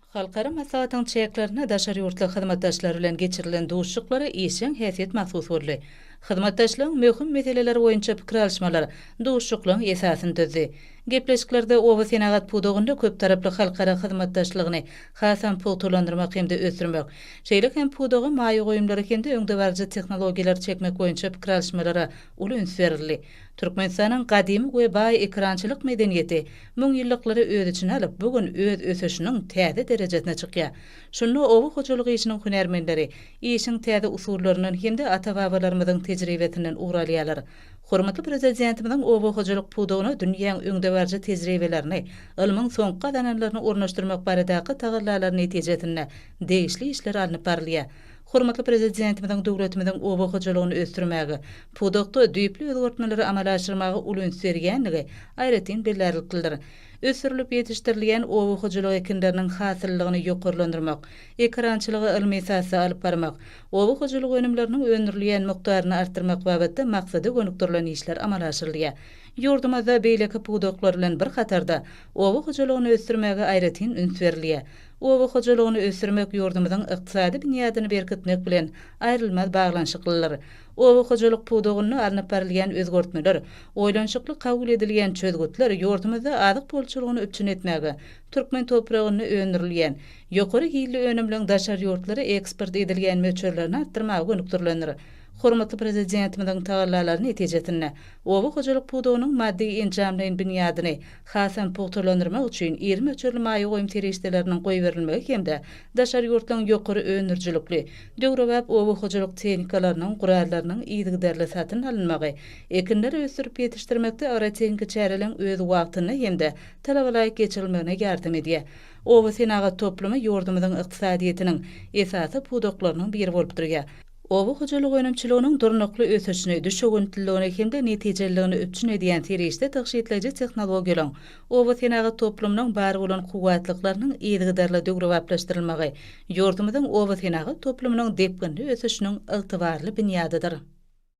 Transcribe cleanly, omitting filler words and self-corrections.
Halkara maslahatyň çäklerinde daşary ýurtly hyzmatdaşlar bilen geçirilen duşuşyklara işjeň häsiýet mahsus boldy. Hyzmatdaşlygyň möhüm meseleleri boýunça pikir alyşmalar duşuşyklaryň esasyny düzdi. Gepleşiklerde oba senagat pudagynda köptaraply halkara hyzmatdaşlygyny hasam pugtalandyrmak hem-de ösdürmek, şeýle hem pudaga maýa goýumlary hem-de öňdebaryjy tehnologiýalary çekmek boýunça pikir alyşmalara uly üns berildi. Türkmenistanyň gadymy we baý ekerançylyk medeniýeti müňýyllyklary öz içine alyp, bu gün öz ösüşiniň täze derejesine çykýar. Şunda oba hojalyk işiniň hünärmenleri işiň täze usullaryndan hem-de ata-babalarymyzyň tejribesinden ugur alýarlar. Hormatly Prezidentimiziň oba hojalyk pudagyna dünýäň öňdebaryjy tejribelerini, ylmyň soňky gazananlaryny ornaşdyrmak baradaky tagallalary netijesinde degişli işler alnyp barylýar. Hormatly Prezidentimiziň döwletimiziň oba hojalygyny ösdürmäge, pudakda düýpli özgertmeleri amala aşyrmaga uly üns berýändigi aýratyn bellärliklidir. Ösdürilip ýetişdirilýän oba hojalyk ekinleriniň hasyllylygyny ýokarlandyrmak, ekerançylygy ylmy esasda alyp barmak, oba hojalyk önümleriniň öndürilýän mukdaryny artdyrmak babatda maksada gönükdirilen işler amala aşyrylýar. Ýurdumyzda beýleki pudaklar bilen bir hatarda, oba hojalygyny ösdürmäge aýratyn üns berilýär. Oba hojalygyny ösdürmek ýurdumyzyň ykdysady binýadyny berkitmek bilen aýrylmaz baglanyşyklydyr. Oba hojalyk pudagynda alnyp barylýan özgertmeler, oýlanyşykly kabul edilýän çözgütler ýurdumyzda azyk bolçulygyny üpjün etmäge, türkmen topragynda öndürilýän, ýokary hilli önümleň daşary ýurtlara eksport edilýän möçberlerini artdyrmaga gönükdirilendir. Hormatly Prezidentimiziň tagallalary netijesinde, oba hojalyk pudagynyň maddy-enjamlaýyn binýadyny hasam pugtalandyrmak üçin iri möçberli maýa goýum serişdeleriniň goýberilmegi hem-de daşary ýurtlaryň ýokary öndürijilikli, döwrebap oba hojalyk tehnikalarynyň, gurallarynyň yzygiderli satyn alynmagy ekinleri ösdürip ýetişdirmekde agrotehniki çäreleriň öz wagtynda hem-de talabalaýyk geçirilmegine ýardam edýär. Oba senagat toplumy ýurdumyzyň ykdysadyýetiniň esasy pudaklarynyň biri bolup durýar. Oba hojalyk önümçiliginiň durnukly ösüşini, düşewüntliligini hem-de netijeliligini üpjün edýän serişde tygşytlaýjy tehnologiýalaryň, oba senagat toplumynyň bar bolan kuwwatlyklarynyň yzygiderli döwrebaplaşdyrylmagy ýurdumyzyň oba senagat toplumynyň depginli ösüşiniň ygtybarly binýadydyr.